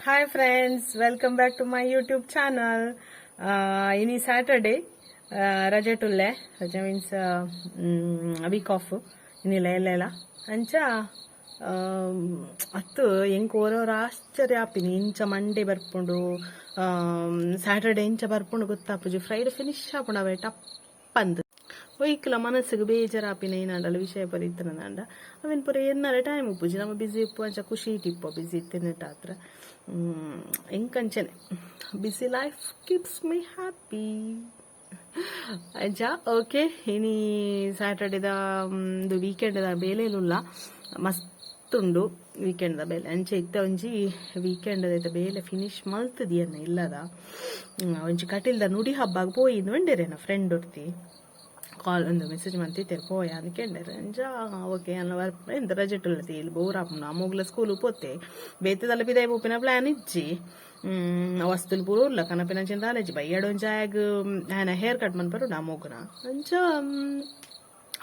Hi friends, welcome back to my YouTube channel. ಇನಿ Saturday, ರಜೆ ಟುಲ್ಲೆ. ರಜೆ ಮೀನ್ಸ್ ವೀಕ್ ಆಫ್ ಇನ್ನಿಲ್ಲ ಎಲ್ಲ ಅಂಚ ಅತ್ತು ಎಂಕ್ ಓರೋರ ಆಶ್ಚರ್ಯ ಆಪಿನಿ. ಇಂಚ ಮಂಡೇ ಬರ್ಪುಂಡು, ಸ್ಯಾಟರ್ಡೆ ಇಂಚ ಬರ್ಪುಂಡು ಗೊತ್ತಾಪುಜಿ. ಫ್ರೈಡೆ ಫಿನಿಶ್ ಆಪುಂಡು ಅವೆ ಟಪ್ಪಂದು. ಒಯ್ಕ್ಲ ಮನಸ್ಸಿಗೆ ಬೇಜಾರಾಪಿನ ಏನಾಂಡಲ ವಿಷಯ ಪೂರ ಇತ್ತನಂಡ ಅವೇನು ಪೂರ ಎನ್ನರೆ ಟೈಮ್ ಉಪ್ಪುಜಿ. ನಮ್ಮ ಬಿಸಿ ಇಪ್ಪು, ಅಂಚ ಖುಷಿ ಇಟ್ಟಿಪ್ಪ ಬಿಸಿ ಇತ್ತಿನ ಹತ್ರ ಎಂಕಂಚನೆ. Busy life keeps me happy. ಅಂಚ ಓಕೆ, ಇನಿ ಸ್ಯಾಟರ್ಡೇದ ಒಂದು ವೀಕೆಂಡ್ದ ಬೇಲೆಲುಲ್ಲ, ಮಸ್ತ್ ಉಂಡು ವೀಕೆಂಡ್ದ ಬೇಲೆ. ಅಂಚೆ ಇತ್ತ ಒಂಜಿ ವೀಕೆಂಡ್ ಐತ ಬೇಲೆ ಫಿನಿಶ್ ಮಲ್ತದಿಯನ್ನ ಇಲ್ಲದ. ಒಂಜಿ ಕಟಿಲ್ದ ನುಡಿ ಹಬ್ಬಾಗ ಪೋಯಿಂದು ಒಂಡೇರೇನ ಫ್ರೆಂಡ್ ಒರ್ತಿ ಕಾಲ್ ಒಂದು ಮೆಸೇಜ್ ಮಂತಿತ್ತೇರು, ಪೋಯ ಅಂದ್ ಕೇಂಡೇರು. ಅಂಚ ಓಕೆ ಅನ್ನ ಬರ್ಪ ಎಂತ ರಜೆ ಉಲ್ಲತಿ ಇಲ್ಲಿ ಬೋರ್ ಆಪುಂಡು. ಮೊಗ್ಲ ಸ್ಕೂಲ್ ಪೋತೆ, ಬೇತೆದಲ್ಲ ಪಿದಾಯಿ ಪೋಪಿನ ಪ್ಲಾನ್ ಇಜ್ಜಿ. ವಸ್ತುಲು ಪೂರ ಉಲ್ಲ, ಕನಪಿನ ಅಂಚಿನ ಬಯ್ಯಡ ಒಂಜಿ ಆಯಗ್ ಆಯನ ಹೇರ್ ಕಟ್ ಮನ್ಪರು ನಾ ಮೊಗ್ನ. ಅಂಚ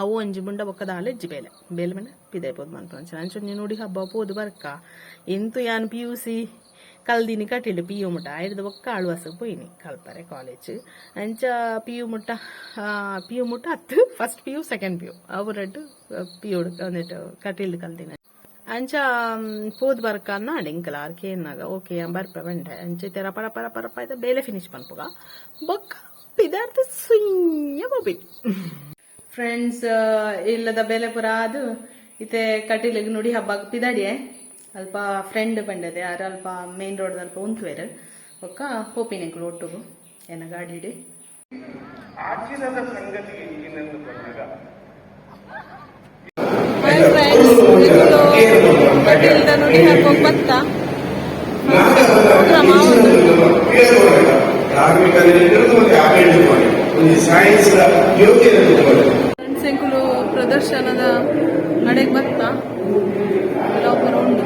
ಅವು ಒಂಜಿ ಮುಂಡ ಬೊಕ್ಕ ದಾಲ ಇಜ್ಜಿ. ಬೇಲೆ ಬೇಲೆ ಮನೆ ಪಿದಾಯಿ ಪೋದು ಮನ್ಪು. ಅಂಚ ಅಂಚ ಒಂಜಿ ನುಡಿ ಹಬ್ಬ ಪೋದು ಬರ್ಕ. ಎಂತು ಯಾನ್ ಪಿಯುಸಿ ಕಲ್ದಿನಿ ಕಟೀಲು ಪಿ ಯು ಮುಟ್ಟ ಆಯ್ದು ಬೊಕ್ಕ ಆಳ್ವಾಸಗ್ ಪೋಯಿನಿ ಕಲ್ಪರೆ ಕಾಲೇಜ್. ಅಂಚ ಪಿ ಯು ಮುಟ್ಟ, ಪಿ ಯು ಮುಟ್ಟ ಅತ್ತು, first P U, second P U ಅವು ರಡ್ಡ್ ಪಿ ಯು ಒಂದಿಟ್ಟು ಕಟೀಲು ಕಲ್ದಿನಿ. ಅಂಚ ಪೋದ್ ಬರ್ಕ ಅನ್ನಾಂಡ್ ಎಂಕಲ ಆರ್ ಕೇನ್ನಾಗ ಓಕೆ ಬರ್ಪ ಬಂಡೆ. ಅಂಚ ಇತ್ತೆ ರಪ ರಪ ರಪ ರಪ ಆಯ್ತ ಬೇಲೆ ಫಿನಿಶ್ ಪನ್ಪುಗ, ಬೊಕ್ಕ ಪಿದಾರ್ಥ ಸುಯ್ಯ ಪೋಪಿನಿ. ಫ್ರೆಂಡ್ಸ್, ಇಲ್ಲದ ಬೇಲೆ ಪೂರ ಅದು ಇತ್ತೆ ಕಟೀಲಿಗೆ ನುಡಿ ಹಬ್ಬ ಪಿದಾಡಿಯೆ. ಅಲ್ಪ ಫ್ರೆಂಡ್ ಪಂಡದೆ, ಆರು ಅಲ್ಪ ಮೇನ್ ರೋಡ್ ಅಲ್ಪ ಉಂತುವೆರ್. ಬೊಕ್ಕ ಪೋಪಿನಿ ಎಂಕುಲು ಒಟ್ಟುಗು ಎನ್ನ ಗಾಡಿಡ್. ಆಚಿರದ ಸಂಗತಿ ಏನನ್ನು ಬಂದಾಗ ಹಾಯ್ ಫ್ರೆಂಡ್ಸ್, ಕಟೀಲ್ದ ನುಡಿ ಹಬ್ಬಕ್ಕೆ ಬತ್ತ ಪ್ರೋಗ್ರಾಮ್ ಆವೊಂದು. ಧಾರ್ಮಿಕ ಮತ್ತೆ ಆಡಳಿತ ಮಾಡಿ ಒಂದು ಸೈನ್ಸ್ ಯೋಗ್ಯತೆ. ಫ್ರೆಂಡ್ಸ್, ಎಂಕುಲು ಪ್ರದರ್ಶನದ ನಡೆಗೆ ಬತ್ತ, ಕೆಲವು ಪೂರ ಉಂಡು.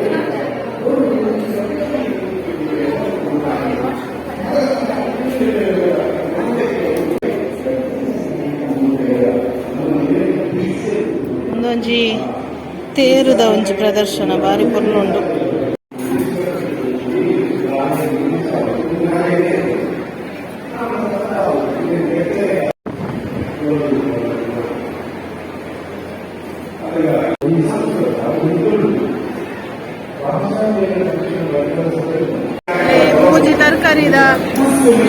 ಒಂದೊಂಜಿ ತೇರುದ ಒಂಜಿ ಪ್ರದರ್ಶನ ಬಾರಿ ಪೊರ್ಲುಂಡು. ಮೂಜಿ ತರಕಾರಿದ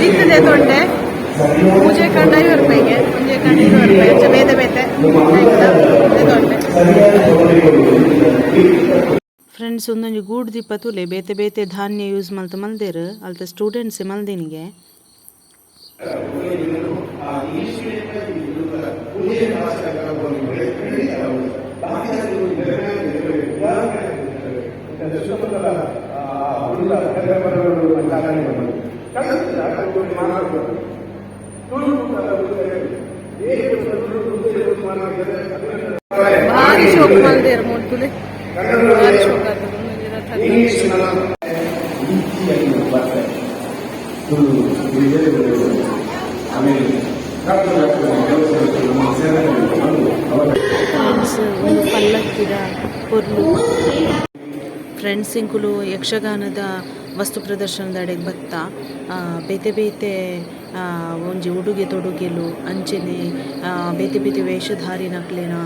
ಲಿಂಕ್ ತೊಂಡೆ. ಮೂಜೆ ಕಂಡ 50 ರೂಪಾಯಿಗೆ, ಒಂಜೆ ಕಂಡ 20 ರೂಪಾಯಿ. ಅಂಚ ಬೇತೆ ಬೇತೆ ತೊಂಡೆ. ಫ್ರೆಂಡ್ಸ್, ಒಂದೊಂಜಿ ಗೂಡು ದೀಪ ತೂಲೆ, ಬೇತೆ ಬೇತೆ ಧಾನ್ಯ ಯೂಸ್ ಮಲ್ತ ಮಲ್ದೇರು. ಅಲ್ತ ಸ್ಟೂಡೆಂಟ್ಸ್ ಮಲ್ದಿನಿಗೆ. ಭಾರಿ ಶೋಕ್ ಮಲ್ದೇರು ಮೂಲ್ತುಲೆ, ಭಾರಿ ಶೋಕ್ ಆಗ್ತದೆ ಒಂದೊಂಜಿ ರಥ. ಬರ್ತಾರೆ ತುಳು ಆಮೇಲೆ ಫ್ರೆಂಡ್ಸ್, ಒಂದು ಪಲ್ಲಕ್ಕಿದ ಪೊರ್ಲು. ಫ್ರೆಂಡ್ಸ್, ಇಂಕುಲು ಯಕ್ಷಗಾನದ ವಸ್ತು ಪ್ರದರ್ಶನದ ಅಡೆಗ್ ಬತ್ತ. ಬೇತೆ ಬೇತೆ ಒಂಜಿ ಉಡುಗೆ ತೊಡುಗೆಲು ಅಂಚೆನೆ ಬೇತೆ ಬೇತೆ ವೇಷಧಾರಿನಕ್ಲೆನ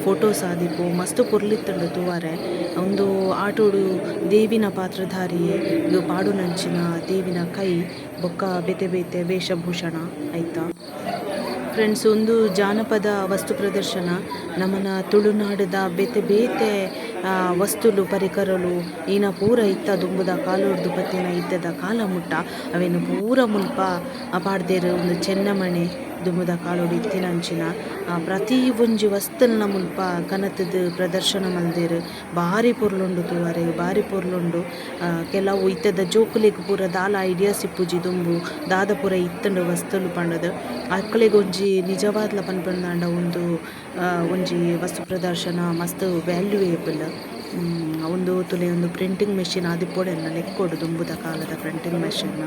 ಫೋಟೋಸ್ ಆದಿಪ್ಪು. ಮಸ್ತ್ ಪೊರ್ಲಿತ್ತುಂಡು ತೂವರೆ. ಉಂದು ಆಟೋಡು ದೇವಿನ ಪಾತ್ರಧಾರಿ ಪಾಡುನಂಚಿನ ದೇವಿನ ಕೈ ಬೊಕ್ಕ ಬೇತೆ ಬೇತೆ ವೇಷಭೂಷಣ ಐತ. ಫ್ರೆಂಡ್ಸ್, ಒಂದು ಜಾನಪದ ವಸ್ತು ಪ್ರದರ್ಶನ. ನಮನ ತುಳುನಾಡುದ ಬೇತೆ ಬೇತೆ ವಸ್ತುಲು ಪರಿಕರಲು ಈನ ಪೂರ ಇತ್ತ. ದುಂಬುದ ಕಾಲೊರ್ದು ಬತ್ತಿನ ಇತ್ತೆದ ಕಾಲ ಮುಟ್ಟ ಅವೆನ್ ಪೂರ ಮುಲ್ಪ ಪಾಡ್ದೆರ್. ಉಂದು ಚೆನ್ನಮಣೆ, ದುಂಬುದ ಕಾಲೊಡು ಇತ್ತಿನಂಚಿನ ಪ್ರತಿ ಒಂಜಿ ವಸ್ತುಲ್ನ ಮುಲ್ಪ ಕನತುದು ಪ್ರದರ್ಶನ ಮಲ್ದೆರ್. ಬಾರಿ ಪೊರ್ಲುಂಡು ತೂವರೆ, ಬಾರಿ ಪೊರ್ಲುಂಡು. ಕೆಲವು ಇತ್ತೆದ ಜೋಕುಲೆಗ್ ಪೂರ ದಾಲ ಐಡಿಯಾಸ್ ಇಪ್ಪುಜಿ, ದುಂಬು ದಾದ ಪೂರ ಇತ್ತುಂಡು ವಸ್ತುಲು ಪಂಡುದು. ಅಕುಲೆಗ್ ಒಂಜಿ ನಿಜವಾದ್ಲ ಪನ್ಪುನಾಂಡ ಉಂದು ಒಂಜಿ ವಸ್ತು ಪ್ರದರ್ಶನ ಮಸ್ತ್ ವ್ಯಾಲ್ಯೂಯೇಬಲ್. ಉಂದು ತೂಲೆ, ಒಂದು ಪ್ರಿಂಟಿಂಗ್ ಮೆಷಿನ್ ಆದಿಪ್ಪೊಡು ಎನ್ನ ಲೆಕ್ಕೊಡು, ದುಂಬುದ ಕಾಲದ ಪ್ರಿಂಟಿಂಗ್ ಮೆಷಿನ್.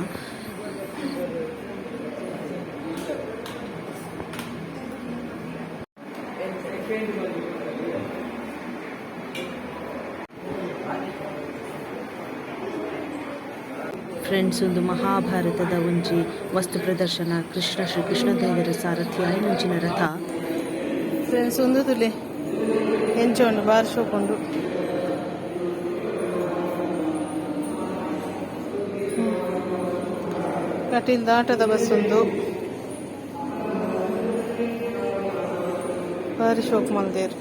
ಫ್ರೆಂಡ್ಸ್ ಉಂದು ಮಹಾಭಾರತದ ಒಂಜಿ ವಸ್ತು ಪ್ರದರ್ಶನ. ಕೃಷ್ಣ ಶ್ರೀ ಕೃಷ್ಣ ದೇವರ ಸಾರಥಿ ಆಯಿನಂಚಿನ ರಥ. ಫ್ರೆಂಡ್ಸ್, ಒಂದು ತುಲೆ ಎಂಚ ಉಂಡು, ಬಾರಿ ಶೋಕುಂಡು. ಕಟೀಲ್ ದಾಟದ ಬಸ್ ಉಂದು. ಬಾರಿ ಶೋಕ್ ಮಲ್ದೇರ್.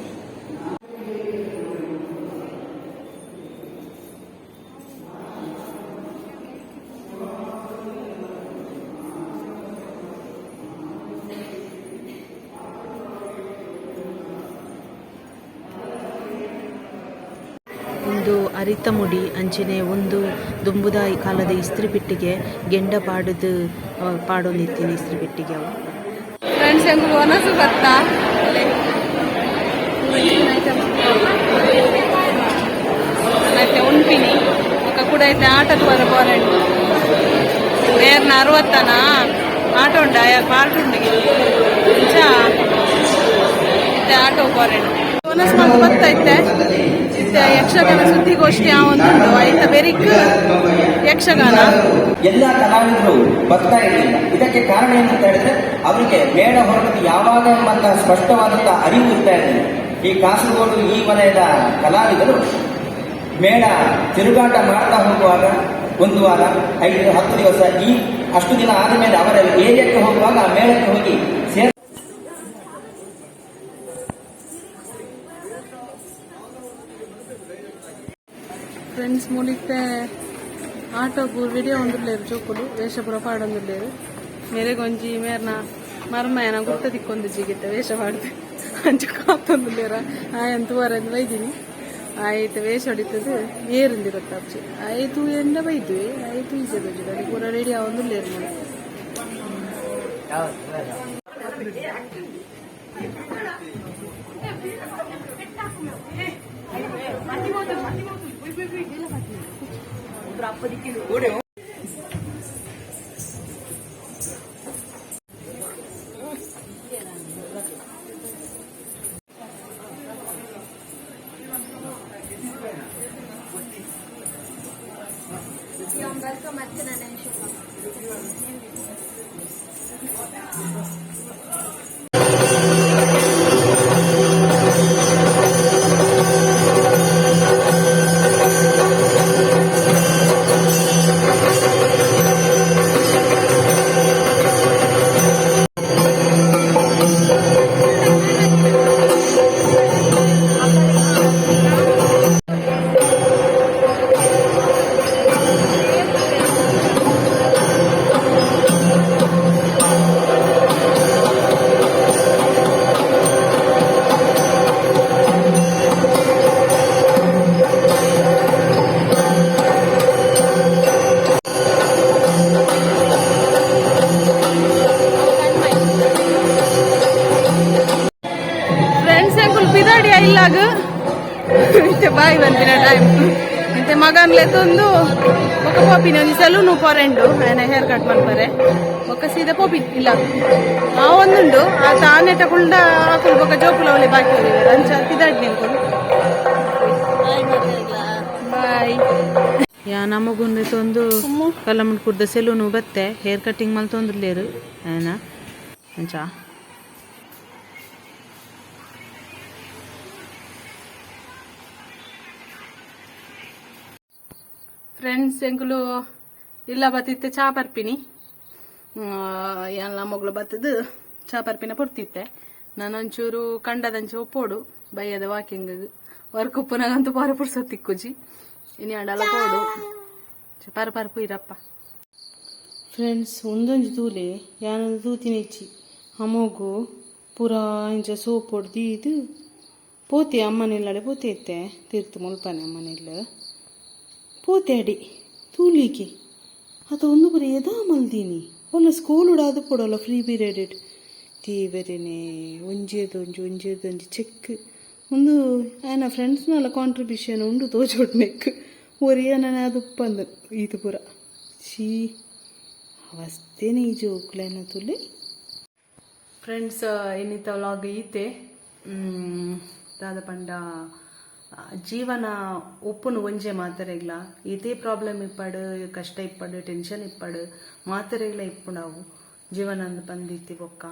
ಉಂದು ಅರಿತ ಮುಡಿ ಅಂಚನೆ ಉಂದು ದುಂಬುದ ಕಾಲದ ಇಸ್ತ್ರಿ ಪೆಟ್ಟಿಗೆ. ಗೆಂಡ ಪಾಡುದು ಪಾಡೊಂದಿತ್ತಿನ ಇಸ್ತ್ರಿ ಪೆಟ್ಟಿಗೆ ಅವು. ಫ್ರೆಂಡ್ಸ್, ಎಂಕ್ ಒನಸು ಬತ್ತಾ. ಮತ್ತೆ ಉಣ್ಪಿನಿ ಬೊಕ ಕೂಡ ಐತೆ. ಆಟ ತೂವರೆ ಪೋರೆಂಡು. ನೇರ್ನ 60ನ ಆಟೋ ಉಂಡು, ಆಯ ಪಾರ್ಟ್ ಉಂಡು. ಇಂಚ ಇತ್ತೆ ಆಟೋ ಪೋರೆಂಡು. ಒನಸ್ ಮಲ್ತ್ ಬತ್ತ ಇತ್ತೆ. ಇತ್ತೆ ಯಕ್ಷಗಾನ ಸುದ್ದಿಗೋಷ್ಠಿ ಆ ಒಂದುಂಡು. ಐತ ಬೆರಿಕ್ ಯಕ್ಷಗಾನ. ಎಲ್ಲ ಕಲಾವಿದರು ಬರ್ತಾ ಇರಲಿಲ್ಲ. ಇದಕ್ಕೆ ಕಾರಣ ಏನು ಅಂತ ಹೇಳಿದ್ರೆ, ಅವರಿಗೆ ಮೇಳ ಹೊರಟದ್ದು ಯಾವಾಗ ಎಂಬಂತಹ ಸ್ಪಷ್ಟವಾದಂತಹ ಅರಿವು ಇರ್ತಾ ಇರಲಿಲ್ಲ. ಈ ಕಾಸರಗೋಡು ಈ ವಲಯದ ಕಲಾವಿದರು ಮೇಳ ತಿರುಗಾಟ ಮಾಡ್ತಾ ಹೋಗುವಾಗ ಒಂದು ವಾರ, 5 10 ದಿವಸ, ಈ ಅಷ್ಟು ದಿನ ಆದ ಮೇಲೆ ಅವರ ಏರಿಯಾಕ್ಕೆ ಹೋಗುವಾಗ ಆ ಮೇಳಕ್ಕೆ ಹೋಗಿ ಸೇರ್ ಫ್ರೆಂಡ್ಸ್, ಮೂಲಿತ್ತೆ ಆಟೋಗು ವಿಡಿಯೋ ಒಂದುಲ್ಲೇರು. ಜೋಕುಲು ವೇಷ ಪೂರ ಪಾಡೊಂದುಲ್ಲೇರು. ಮೇರೆಗೊಂಜಿ ಮೇರ್ನ ಮರ್ಮಯನ ಗುರ್ತ ತಿಕ್ಕೊಂದು ಜಿಗಿತ್ತೆ. ವೇಷ ಪಾಡ್ದು ಅಂಚ ಕಾತೊಂದುಲ್ಲೇರ. ಆಯನ್ ತೂವರೆಂದು ಬೈದಿನಿ. ಆಯ್ತು, ವೇಷ ಹೊಡಿತದೆ ಏರುಂದಿ ಗೊತ್ತಾಪ್ಚಿ. ಆಯ್ತು ಎಂಡ ಬೈದ್ವಿ. ಆಯ್ತು, ಈಜೆ ಬೈದು ಪೂರ ರೆಡಿ ಆವೊಂದುಲ್ಲೇರು ಮೂಲು. ಫ್ರೆಂಡ್ಸ್, ಎಂಕುಲು ಪಿದಾಡಿಯ ಇಲ್ಲಾಗ. ಇತ್ತೆ ಬಾಯಿ ಬಂದಿನ ಟೈಮ್. ಇತ್ತೆ ಮಗನ್ಲೆ ತಂದು ಬೊಕ ಪೋಪಿನ. ಒಂಜಿ ಸಲೂನು ಪೊರೆಂಡು ಆಯನ ಹೇರ್ ಕಟ್ ಮಲ್ಪರೆ. ಬೊಕ ಸೀದಾ ಪೋಪಿನ ಇಲ್ಲ. ಆ ಒಂದುಂಡು ಆ ತಾನೆಟ ಕುಲ್ಡ ಆಕುಲು ಬೊಕ ಜೋಕುಲು ಅವಳಿ ಬಾಕಿ ಹೋಗಿದ್ದಾರೆ. ಅಂಚ ಪಿದಾಡ್ ನಿಂಕುಲು. ಬಾಯ್. ಯಾ ನಮಗುಂದು ತೊಂದು ಕಲ್ಲಮುಂಡ್ ಕುಡ್ದ ಸೆಲೂನು ಬತ್ತೆ. ಹೇರ್ ಕಟ್ಟಿಂಗ್ ಮಲ್ತೊಂದುಲ್ಲೇರು ಆಯನ ಅಂಚ. ಫ್ರೆಂಡ್ಸ್, ಎಂಕುಲು ಇಲ್ಲ ಬತ್ತಿತ್ತೆ ಚಾ ಪರ್ಪಿನಿ. ಎಲ್ಲ ಮೊಗ್ಲು ಬತ್ತದು ಚಾ ಪರ್ಪಿನ ಪೊರ್ತಿತ್ತೆ. ನಾನೊಂಚೂರು ಕಂಡದಂಚೆ ಒಪ್ಪೋಡು ಬಯ್ಯದ ವಾಕಿಂಗ್. ವರ್ಕ್ ಉಪ್ಪುನಾಗಂತೂ ಪಾರ ಪುರ್ಸೊತ್ತಿಕ್ಕುಜಿ. ಇನಿ ಅಂಡಲ ಪೋಡು. ಪಾರ ಪಾರ ಪುಯಿರಪ್ಪ. ಫ್ರೆಂಡ್ಸ್, ಒಂದೊಂಜಿ ತೂಲೆ, ಯಾನೊಂದು ತೂತಿನೆಚ್ಚಿ. ಅಮೋಗು ಪೂರಾ ಇಂಚ ಸೋಪ್ ದೀದ್ ಪೋತೆ. ಅಮ್ಮನಿಲ್ಲಡೆ ಪೋತೆ ಇತ್ತೆ. ತೀರ್ತು ಮುಲ್ಪನೆ ಅಮ್ಮನಿಲ್ಲ ಪೋತೆ. ಅಡಿ ತೂಲಿಕೆ ಅದು ಒಂದು ಪೂರ ಎದಾ ಮಲ್ದೀನಿ. ಒಲ್ಲ ಸ್ಕೂಲ್ ಉಡಾದು ಪೊಡಲ್ಲ ಫ್ರೀ ಪೀರಿಯಡ್. ದೇವರೇನೆ, ಒಂಜೇದೊಂಜಿ ಒಂಜೇದೊಂಜಿ ಚೆಕ್ ಒಂದು ಆಯನ ಫ್ರೆಂಡ್ಸ್ನಲ್ಲ ಕಾಂಟ್ರಿಬ್ಯೂಷನ್ ಉಂಡು ತೋಜೊಡ್ನೆಕ್. ಒರಿಯನ ಅದು ಉಪ್ಪಂದು ಈತು ಪೂರ. ಛೀ, ಅವಸ್ಥೆನೇ ಈ ಜೋಕುಲೆನ ತುಲೆ. Friends, ಇನ್ನಿತ vlog ಈತೆ. ದಾದ ಪಂಡ ಜೀವನ ಉಪ್ಪುನು ಒಂಜೆ ಮಾತೆರೆಗ್ಲ. ಈತೇ ಪ್ರಾಬ್ಲಮ್ ಇಪ್ಪಡ್, ಕಷ್ಟ ಇಪ್ಪಡ್, ಟೆನ್ಷನ್ ಇಪ್ಪಡ್, ಮಾತೆರೆಗ್ಲ ಇಪ್ಪುಂಡವು. ಜೀವನ ಅಂದ್ ಪಂದಿತ್ತಿ ಬೊಕ್ಕ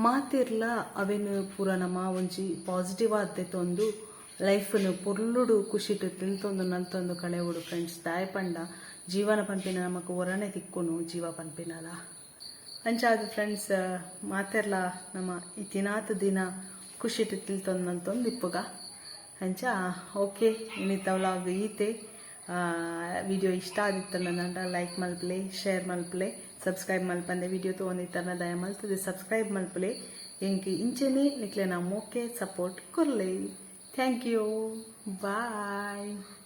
ಮಾತೆರ್ಲ ಅವೆನ್ ಪೂರ ನಮ ಒಂಜಿ ಪಾಸಿಟಿವ್ ಆದ್ ಲೈಫ್ನ್ ಪೊರ್ಲುಡು ಖುಷಿಟ್ ತಿಂತೊಂದು ನಲ್ತೊಂದು ಕಳೆವೊಡು ಫ್ರೆಂಡ್ಸ್. ದಾಯೆ ಪಂಡ ಜೀವನ ಪನ್ಪಿನ ನಮಕ್ ಒರನೆ ತಿಕ್ಕುನು ಜೀವ ಪನ್ಪಿನಲ. ಅಂಚಾದ್ ಫ್ರೆಂಡ್ಸ್, ಮಾತೆರ್ಲ ನಮ್ಮ ಇತ್ತಿನಾತ್ ದಿನ ಖುಷಿಟ್ ತಿಳ್ತೊಂದು ನಲ್ತೊಂದು ಇಪ್ಪುಗ. ಅಂಚ ಓಕೆ, ಇನಿತ ವ್ಲಾಗ್ ಈತೆ. ವಿಡಿಯೋ ಇಷ್ಟ ಆದಿತ್ತಂಡ ಲೈಕ್ ಮಲ್ಪಲೆ, ಶೇರ್ ಮಲ್ಪಲೆ. ಸಬ್ಸ್ಕ್ರೈಬ್ ಮಲ್ಪಂದೆ ವಿಡಿಯೋ ತೊಗೊಂಡಿತ್ತಂಡ ದಯ ಮಲ್ತದೆ ಸಬ್ಸ್ಕ್ರೈಬ್ ಮಲ್ಪಲೆ. ಎಂಕ್ ಇಂಚೆನೆ ನಿಕ್ಲೆನ ಮೋಕೆ ಸಪೋರ್ಟ್ ಕೊರ್ಲೆ. Thank you, bye.